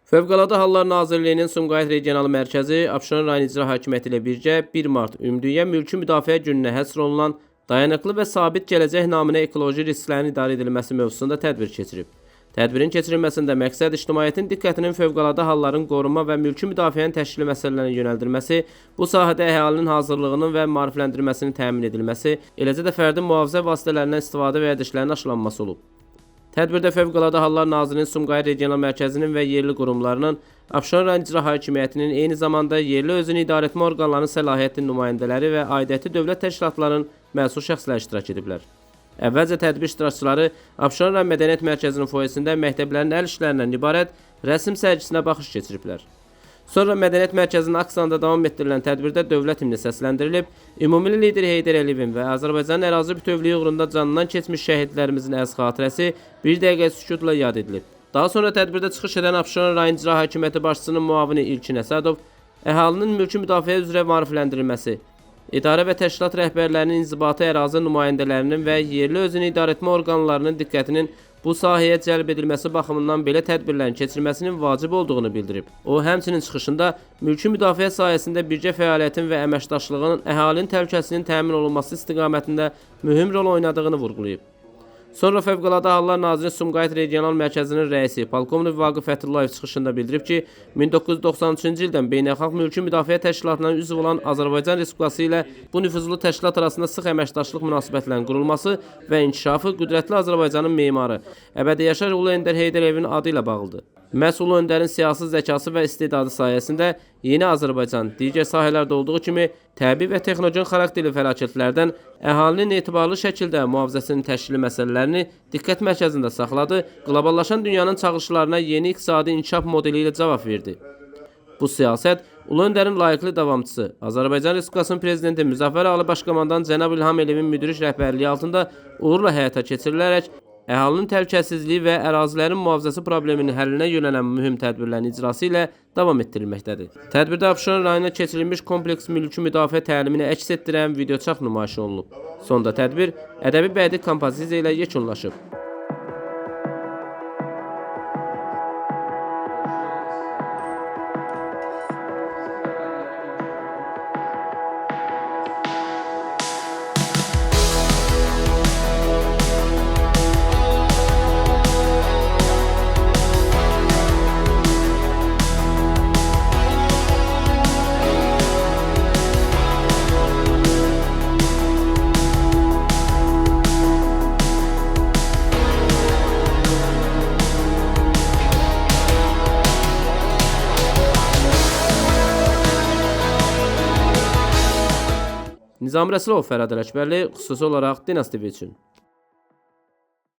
Fövqəladə Hallar Nazirliyinin Sumqayıt Regional Mərkəzi Abşeron rayon İcra Hakimiyyəti ilə birgə 1 mart Ümumdünya Mülki Müdafiə Gününə həsr olunan dayanıqlı və sabit gələcək naminə ekoloji risklərin idarə edilməsi mövzusunda tədbir keçirib. Tədbirin keçirilməsində məqsəd ictimaiyyətin diqqətinin fövqəladə halların qorunma və mülki müdafiənin təşkili məsələlərinə yönəldilməsi, bu sahədə əhalinin hazırlığının və maarifləndirilməsinin təmin edilməsi, eləcə də fərdi mühafizə vasitələrindən istifadə və vərdişlərinin aşılanması olub. Tədbirdə Fövqəladə Hallar Nazirliyinin Sumqayıt Regional Mərkəzinin və yerli qurumlarının, Abşeron rayon İcra Hakimiyyətinin, eyni zamanda yerli özünü idarəetmə orqanlarının səlahiyyətli nümayəndələri və aidiyyəti dövlət təşkilatlarının məsul şəxsləri iştirak ediblər. Əvvəlcə tədbir iştirakçıları Abşeron rayon Mədəniyyət Mərkəzinin foyesində məktəblərin əl işlərindən ibarət rəsm sərgisinə baxış keçiriblər. Sonra Mədəniyyət Mərkəzinin aksiyonunda davam etdirilən tədbirdə dövlət himni səsləndirilib, ümumilli lider Heydər Əliyevin və Azərbaycanın ərazi bütövlüyü uğrunda canından keçmiş şəhidlərimizin əziz xatirəsi bir dəqiqə sükutla yad edilib. Daha sonra tədbirdə çıxış edən Abşeron rayon İcra Hakimiyyəti başçısının müavini İlkin Əsədov əhalinin mülki müdafiə üzrə maarifləndirilməsi, idarə və təşkilat rəhbərlərinin, inzibati ərazi nümayəndələrinin və yerli özünü idarəetmə orqanlarının diqqətinin bu sahəyə cəlb edilməsi baxımından belə tədbirlərin keçirilməsinin vacib olduğunu bildirib. O, həmçinin çıxışında mülki müdafiə sahəsində birgə fəaliyyətin və əməkdaşlığının əhalinin təhlükəsinin təmin olunması istiqamətində mühüm rol oynadığını vurğulayıb. Sonra Fövqəladə Hallar Naziri Sumqayıt Regional Mərkəzinin rəisi polkovnik Vaqif Fətullayev çıxışında bildirib ki, 1993-cü ildən Beynəlxalq Mülki Müdafiə Təşkilatına üzv olan Azərbaycan Respublikası ilə bu nüfuzlu təşkilat arasında sıx əməkdaşlıq münasibətlərinin qurulması və inkişafı qüdrətli Azərbaycanın memarı, əbədi yaşar Ulu Öndər Heydər Əliyevin adı ilə bağlıdır. Məhz Ulu Öndərin siyasi zəkası və istedadı sayəsində yeni Azərbaycan digər sahələrdə olduğu kimi təbii və texnogen xarakterli fəlakətlərdən əhalinin etibarlı şəkildə mühafizəsinin təşkili məsələlərini diqqət mərkəzində saxladı, qloballaşan dünyanın çağırışlarına yeni iqtisadi inkişaf modeli ilə cavab verdi. Bu siyasət Ulu Öndərin layiqli davamçısı, Azərbaycan Respublikasının Prezidenti Müzəffər Ali Başkomandan cənab İlham Əliyevin müdrik rəhbərliyi altında uğurla həyata keçirilərək əhalinin təhlükəsizliyi və ərazilərin mühafizəsi probleminin həllinə yönələn mühüm tədbirlərin icrası ilə davam etdirilməkdədir. Tədbirdə Abşeron rayonunda keçirilmiş kompleks mülki müdafiə təlimini əks etdirən videoçarx nümayiş olunub. Sonda tədbir ədəbi bədii kompozisiya ilə yekunlaşıb. Nizami Rəsulov, Fərhad Ələkbərli, xüsusi olaraq Dinas TV üçün.